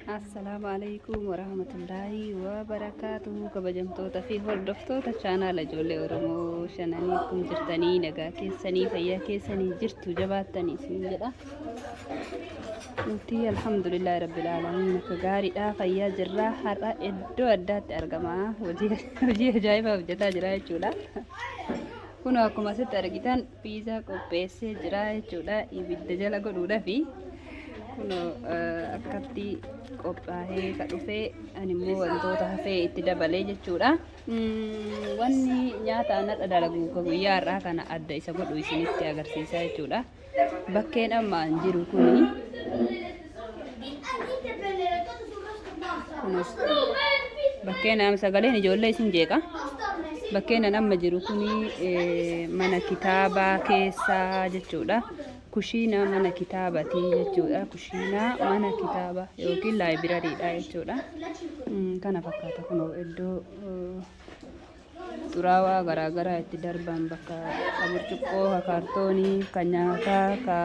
Assalaamu alaikum warahmatullaahi wabarakaatuhu. Kabajamtoota fi hordoftoota chaanaala Ijoollee Oromoo Shananii, akkam jirtanii? Nagaa keessanii, fayyaa keessanii jirtu? Jabaattanii isin jedha. Nuti alhamdulillaahi rabbil aalamiin akka gaariidha, fayyaa jirra. Har'a iddoo addaatti argama, hojii ajaa'ibaa hojjetaa jira jechuudha. Kun akkuma asitti argitan piizaa qopheessee jira jechuudha, ibidda jala godhuudhaafi. Kunoo akkatti qophaa'ee ka dhufee, ani immoo wantoota hafee itti dabalee jechuudha. Wanni nyaata anarra dalagu ka guyyaa har'aa kana adda isa godhu isinitti agarsiisaa jechuudha. Bakkeen amma an jiru kuni kunis bakkeen amma sagaleen ijoollee isin jeeqa. Bakkeen an amma jiru kuni mana kitaabaa keessaa jechuudha. Kushiinaa mana kitaabatii jechuudha. Kushiinaa mana kitaaba yookiin laayibirariidha jechuudha. Kana fakkaata. Kunoo iddoo xuraawaa garaagaraa itti darban, bakka ka burcuqqoo, ka kaartoonii, ka nyaataa, ka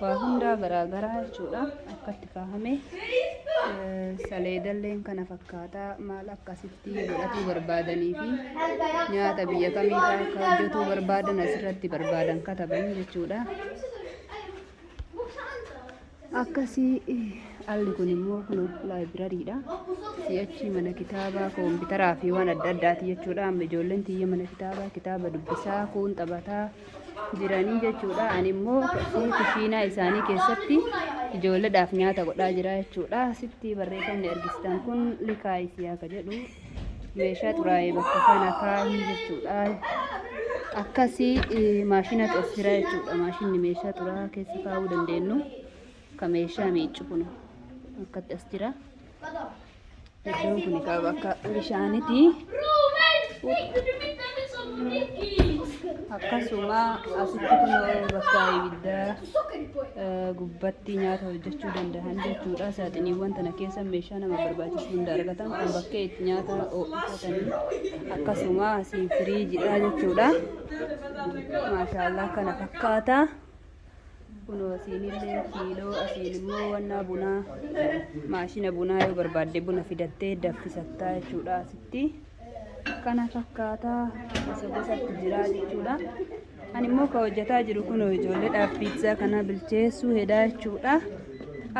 waa hundaa garaagaraa jechuudha. Akkatti kaahame. Saleedalleen kana fakkaata. Maal akkasitti godhatuu barbaadanii fi nyaata biyya kamii fa'aa akka hojjetuu barbaadan asirratti barbaadan kataban jechuudha. Akkasii alli kun immoo kun laayibirariidha. Si'achi mana kitaabaa, koompitaraa fi waan adda addaati jechuudha. Amma ijoolleen tiyya mana kitaabaa kitaaba dubbisaa, kuun taphataa jiranii jechuudha. Ani immoo kushiinaa isaanii keessatti ijoolleedhaaf nyaata godhaa jira jechuudha. Asitti barreeffamni argisitan kun likaayisiyaa ka jedhu, meeshaa xuraa'e bakka kana kaahii jechuudha. Akkasii maashinatu as jira jechuudha. Maashinni meeshaa xuraa'aa keessa kaa'uu dandeenyu ka meeshaa miiccu kun akkatti as jira. Iddoon kun egaa bakka bishaaniti. Akkasuma asitti kunoo bakka ibiddaa gubbatti nyaata hojjechuu danda'an jechuudha. Saaxiniiwwan tana keessa meeshaa nama barbaachisu hunda argatan, kun bakkee itti nyaata ho'ifatanii, akkasuma asiin firiijidha jechuudha. Maashaallah, kana fakkaata. Kunoo asiinillee kiiloo, asiin immoo wannaa bunaa, maashina bunaa, yoo barbaadde buna fidattee danfisattaa jechuudha asitti. Kana fakkaataa gosa gosatti jira jechuudha. Ani immoo ka hojjetaa jiru kun ijoolleedhaaf piizzaa kana bilcheessuu hedaa jechuudha.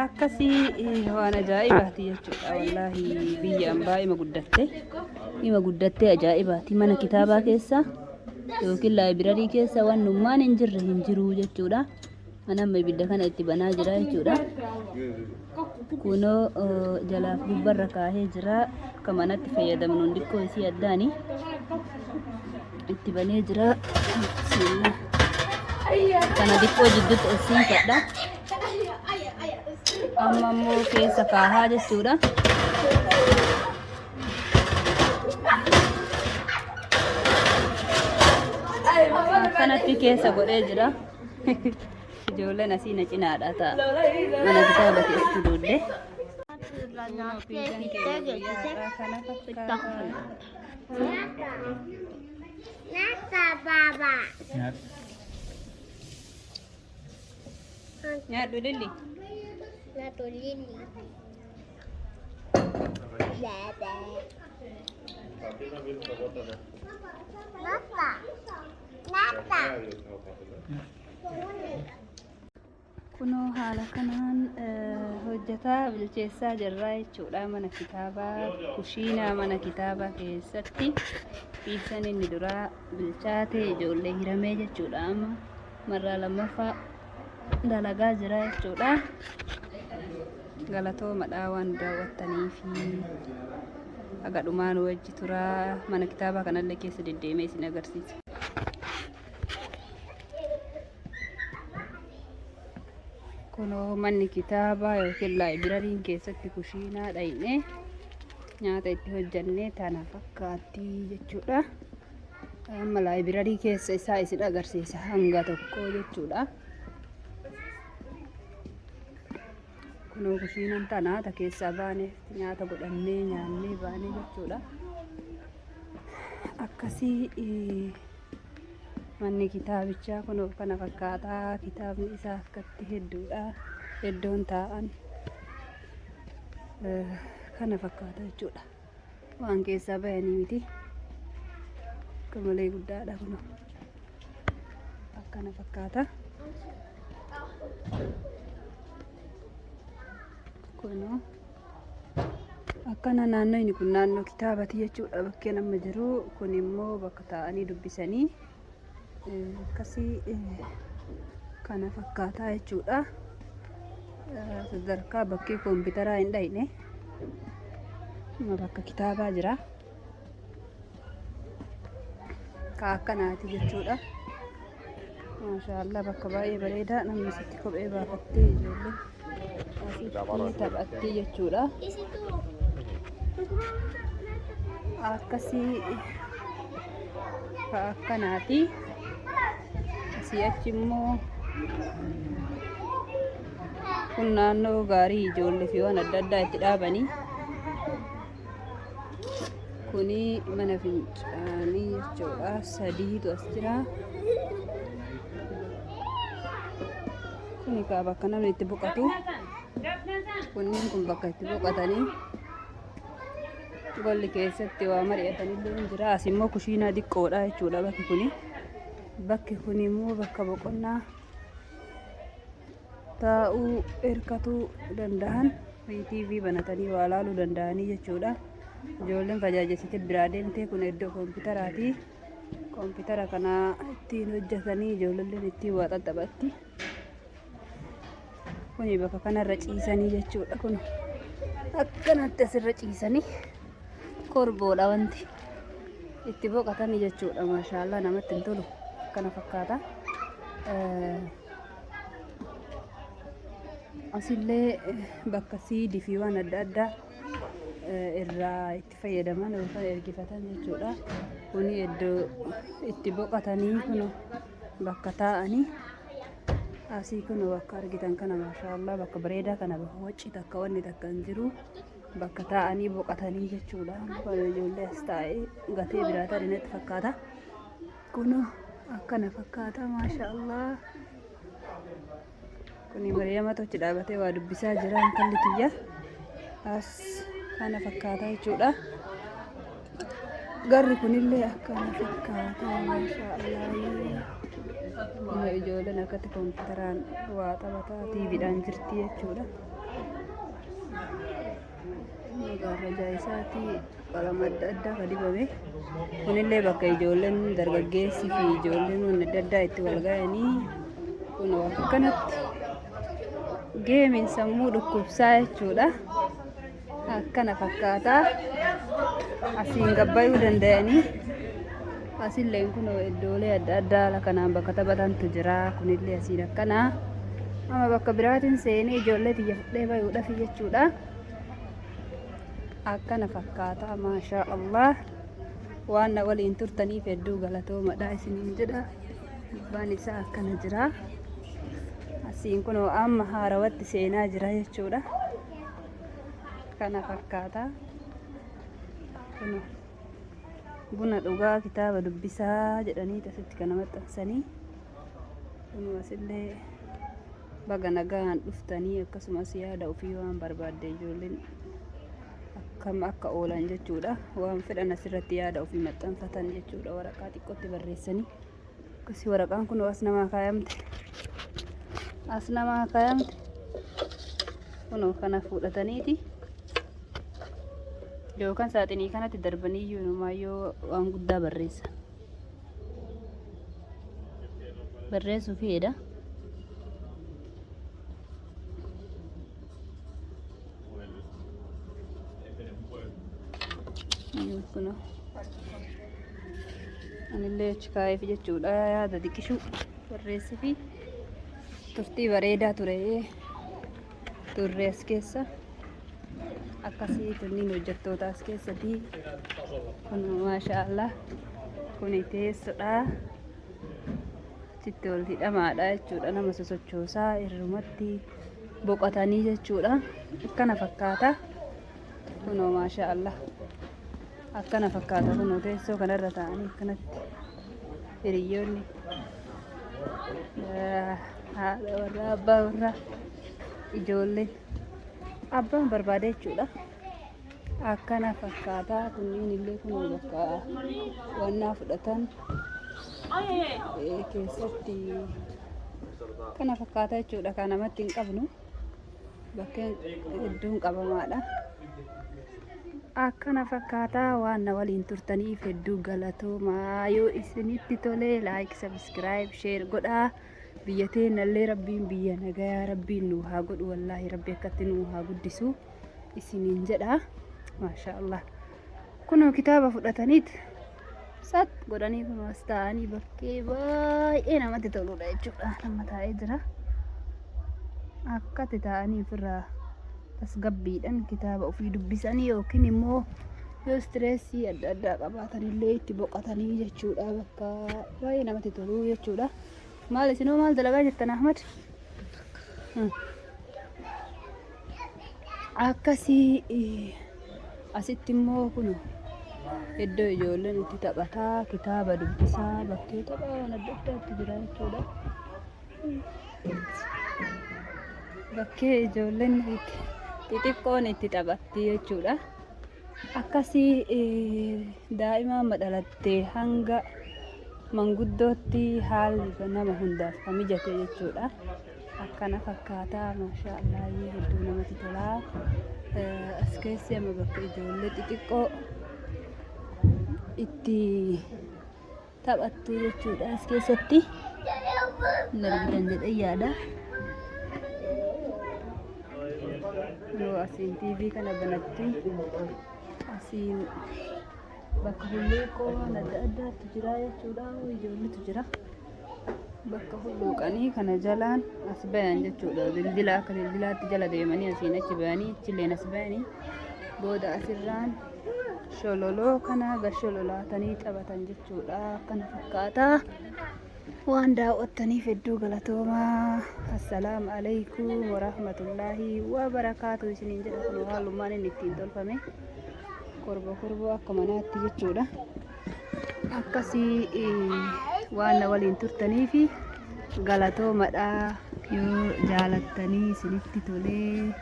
Akkasii waan ajaa'ibaati jechuudha. Wallaahi biyya ambaa ima guddatte. Ima guddattee ajaa'ibaati. Mana kitaabaa keessa yookiin laayibirarii keessa wannummaan hin jirre hin jiru jechuudha. Ani amma ibidda kana itti banaa jira jechuudha. Kunoo jalaaf gubbarra kaahee jira. Akka manatti fayyadamnuun xiqqoo isii addaani itti banee jira. Bismillah. Kana xiqqoo jidduutti ol siinfadha. Amma immoo keessa kaahaa jechuudha. Akkanatti keessa godhee jira. Ijoolleen asii na cinaadha ta'a. Mana kitaaba keessatti duudde. Kana fakkaata. Baba. Nyaadhu lilli. Nyaadhu lilli. Baba. Papa. Papa. Kunoo haala kanaan hojjetaa bilcheessaa jirra jechuudha, mana kitaabaa, kushiinaa mana kitaabaa keessatti. Piizzaan inni duraa bilchaate ijoollee hiramee jechuudha. Amma marraa lammaffaa dalagaa jira jechuudha. Galatoomadha waan daawwattanii fi haga dhumaan wajji turaa. Mana kitaabaa kanallee keessa deddeemee isin agarsiisa. Kunoo manni kitaabaa yookiin laayibirariin keessatti kushiinaa dhayne nyaata itti hojjannee tana fakkaatti jechuudha. Amma laayibirarii keessa isaa isin agarsiisa hanga tokko jechuudha. Kunoo kushiinan tana ta keessaa baane nyaata godhannee nyaannee baane jechuudha. Akkasii manni kitaabichaa kunoo kana fakkaataa, kitaabni isaa akkatti hedduudha. Iddoon taa'an. Kana fakkaata jechuudha. Waan keessaa bayanii miti. Akka malee guddaadha kunoo. Akkana fakkaata. Kunoo akkana naannoo inni kun naannoo kitaabati jechuudha. Bakkeen amma jiru kun immoo bakka taa'anii dubbisanii akkasii kana fakkaataa jechuudha. Sadarkaa bakkee kompiitaraa hin dhayne. Bakka kitaabaa jira. Ka akkanaati jechuudha. Maashaallah, bakka baay'ee bareedaa, namni sitti kophee baafattee ijoollee asitti taphatti jechuudha. Akkasii ka akkanaati. Asii achi immoo kun naannoo gaarii ijoollee fi waan adda addaa itti dhaabanii. Kuni mana fincaanii jechuudha. Sadiitu as jira. Kuni kaa bakka namni itti boqotu. Kunniin kun bakka itti boqotanii golli keessatti waa mari'atanillee ni jira. As immoo kushiinaa xiqqoodha jechuudha bakki kuni. Bakki kun immoo bakka boqonnaa taa'uu hirkatuu danda'an, TV banatanii waa laaluu danda'anii jechuudha. Ijoolleen fajaajessite biraa deemtee. Kun iddoo koompitaraati. Koompitara kana ittiin hojjetanii ijoolleen ittiin waa xaxxabatti. Kuni bakka kanarra ciisanii jechuudha. Kun akkanatti asirra ciisanii korboodha wanti itti boqotanii jechuudha. Maashaallah, namatti hin tolu, akkana fakkaata. Asillee bakka siidii fi waan adda addaa irraa itti fayyadaman yookaan ergifatan jechuudha. Kuni iddoo itti boqotanii, kun bakka taa'anii asii kun bakka argitan kana. Maashaallah, bakka bareedaa kana, bakka wacci takka wanni takka hin jiru, bakka taa'anii boqotanii jechuudha. Kun ijoollee as taa'ee gatee biraa tarii natti fakkaata. Kun akkana fakkaata, maashaallah. Kuni Mariyamatu achi dhaabatee waa dubbisaa jira, intalli tiyya. As kana fakkaata jechuudha. Garri kunillee akkana fakkaata, maashaallah. Kun ijoolleen akkatti kompiitaraan waa taphataa TVdhaan jirti jechuudha. Gaarra isaati qalama adda addaa kan dibame. Kunillee bakka ijoolleen dargaggeessii fi ijoolleen waan adda addaa itti wal ga'anii, kun akkanatti geemiin sammuu dhukkubsaa jechuudha. Akkana fakkaata. Asiin gabbayuu danda'anii. Asillee kun iddoolee adda addaa haala kanaan bakka taphatantu jira. Kunillee asiin akkana. Amma bakka biraatiin seenee ijoollee tiyya fudhee bayuudhaaf jechuudha. Akkana fakkaata, maashaa Allah. Waan na waliin turtaniif hedduu galatoomadha isiniin jedha. Gubbaan isaa akkana jira. Asiin kun amma haarawatti seenaa jira jechuudha. Kana fakkaata. Kun buna dhugaa, kitaaba dubbisaa jedhanii asitti kana maxxansanii. Kun asillee baga nagaan dhuftanii, akkasumas yaada ofii waan barbaadde ijoolleen akkam akka oolan jechuudha. Waan fedhan asirratti yaada ofii maxxanfatan jechuudha. Waraqaa xiqqootti barreessanii. Akkasii waraqaan kun as namaa kaayamte. As namaa kaayamte. Kunoo kana fudhataniiti. Yookaan saaxinii kanatti darbanii iyyuu numaayyoo waan guddaa barreessan. Barreessuu fedha. Kunoo. Anillee achi kaa'eef jechuudha, yaada xiqqishuu barreessee fi turtii bareedaa ture turre as keessa. Akkasii tunniin hojjettoota as keessatti kun, maasha Allah, kuni teessoodha. Achitti ol hidhamaadha jechuudha, nama sosochoosaa irrumatti boqotanii jechuudha. Akkana fakkaata kunoo, maasha Allah, akkana fakkaata kunoo, teessoo kanarra taa'anii akkanatti hiriyyoonni, haadha warraa, abbaa warraa, ijoolleen. Abbaan barbaade jechuudha. Akkana fakkaataa kunniin illee kun bakka wannaa fudhatan keessatti kana fakkaataa jechuudha. Kan namatti hin qabnu bakkeen hedduun qabamaadha. Akkana fakkaataa waan na waliin turtaniif hedduu galatoomaa. Yoo isinitti tole like, subscribe, share godhaa. Biyya teenyallee Rabbiin biyya nagayaa Rabbiin nu haa godhu. Wallaahi Rabbi akkatti nu haa guddisu isiniin jedha. Maasha Allah. Kunoo kitaaba fudhataniit sat godhanii kunoo as taa'anii bakkee baay'ee namatti toludha jechuudha. Nama taa'ee jira. Akkatti taa'anii ofirraa tasgabbiidhaan kitaaba ofii dubbisanii yookiin immoo yoo stress adda addaa qabaatan illee itti boqotanii jechuudha. Bakka baay'ee namatti tolu jechuudha. Maal isinoo maal dalagaa jirtan, Ahmad? Akkasii asitti immoo kun iddoo ijoolleen itti taphataa, kitaaba dubbisaa, bakkee taphaa waan adda addaatti jira jechuudha. Bakkee ijoolleen itti xixiqqoon itti taphatti jechuudha. Akkasii daa'ima amma dhalattee hanga manguddootti haalli nama hundaaf kan mijate jechuudha. Akkana fakkaataa, maashaa Allah, hedduu namatti tolaa. As keessi amma bakka ijoollee xixiqqoo itti taphattu jechuudha. As keessatti hin argitan jedhee yaada. Yoo asiin TV kana banatti asiin bakka hulluuqoo waan adda addaatu jira jechuudha. Ijoolletu jira. Bakka hulluuqanii kana jalaan as bayan jechuudha. Dildila akka dildilaatti jala deemanii asiin achi bayanii achilleen as bayanii booda asirraan shololoo kana gad shololaatanii taphatan jechuudha. Akkana fakkaata. Waan daawwattaniif hedduu galatoomaa. Assalaamu alaikum warahmatullaahi wabarakaatu isiniin jedha. Kun haalummaan inni ittiin tolfame korbo korboo akka manaatti jechuudha. Akkasii waan na waliin turtaniif galatoomadha. Yoo jaalattanii isinitti tolee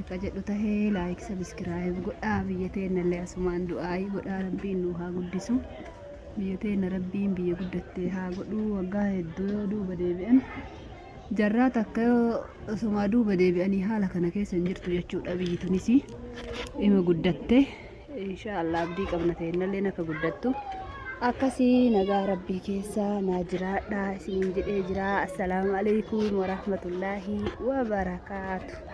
ka jedhu tahee like, subscribe godhaa. Biyya teennallee asumaan du'aayii godhaa, Rabbiin nu haa guddisu. Biyya teenya Rabbiin biyya guddatte haa godhu. Waggaa hedduu yoo duuba deebi'an, jarraa takka yoo osumaa duuba deebi'anii, haala kana keessa hin jirtu jechuudha. Biyyi tunis ima guddatte, insha Allah. Abdii qabna teennalleen akka guddattu. Akkasii nagaa Rabbii keessa naa jiraadha isiniin jedhee jira. Assalaamu alaikum warahmatullaahi wabarakaatu.